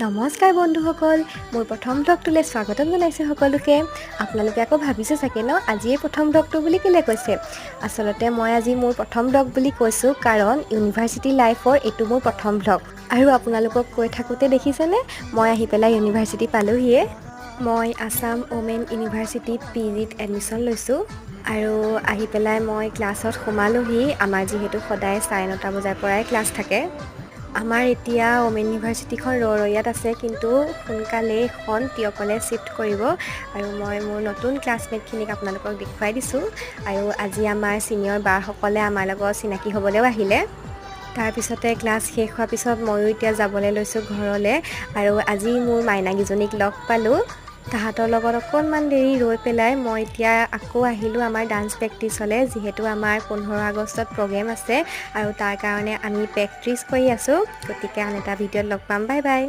নমস্কাৰ বন্ধুসকল, মোৰ প্ৰথম ব্লগটোলৈ স্বাগতম জনাইছোঁ সকলোকে। আপোনালোকে আকৌ ভাবিছে চাগে ন, আজিয়ে প্ৰথম ব্লগটো বুলি কেলৈ কৈছে? আচলতে মই আজি মোৰ প্ৰথম ব্লগ বুলি কৈছোঁ, কাৰণ ইউনিভাৰ্চিটি লাইফৰ এইটো মোৰ প্ৰথম ব্লগ। আৰু আপোনালোকক কৈ থাকোঁতে দেখিছেনে, মই আহি পেলাই ইউনিভাৰ্চিটি পালোহিয়ে। মই আছাম ওমেন ইউনিভাৰ্চিটি পিজিত এডমিশ্যন লৈছোঁ আৰু আহি পেলাই মই ক্লাছত সোমালোহি। আমাৰ যিহেতু সদায় 9:30 বজাৰ পৰাই ক্লাছ থাকে। আমাৰ এতিয়া ওমেন ইউনিভাৰ্চিটিখন ৰৰৈয়াত আছে, কিন্তু সোনকালেই এখন টীয়কলৈ শ্বিফ্ট কৰিব। আৰু মই মোৰ নতুন ক্লাছমেটখিনিক আপোনালোকক দেখুৱাই দিছোঁ। আৰু আজি আমাৰ ছিনিয়ৰ বাসকলে আমাৰ লগত চিনাকি হ'বলৈও আহিলে। তাৰপিছতে ক্লাছ শেষ হোৱাৰ পিছত ময়ো এতিয়া যাবলৈ লৈছোঁ ঘৰলৈ। আৰু আজি মোৰ মাইনাকেইজনীক লগ পালোঁ। তাহাঁতৰ লগত অকণমান দেৰি ৰৈ পেলাই মই এতিয়া আকৌ আহিলোঁ আমাৰ ডান্স প্ৰেক্টিচলৈ, যিহেতু আমাৰ 15 আগষ্টত প্ৰগ্ৰেম আছে আৰু তাৰ কাৰণে আমি প্ৰেক্টিচ কৰি আছোঁ। গতিকে আন এটা ভিডিঅ'ত লগ পাম। Bye bye.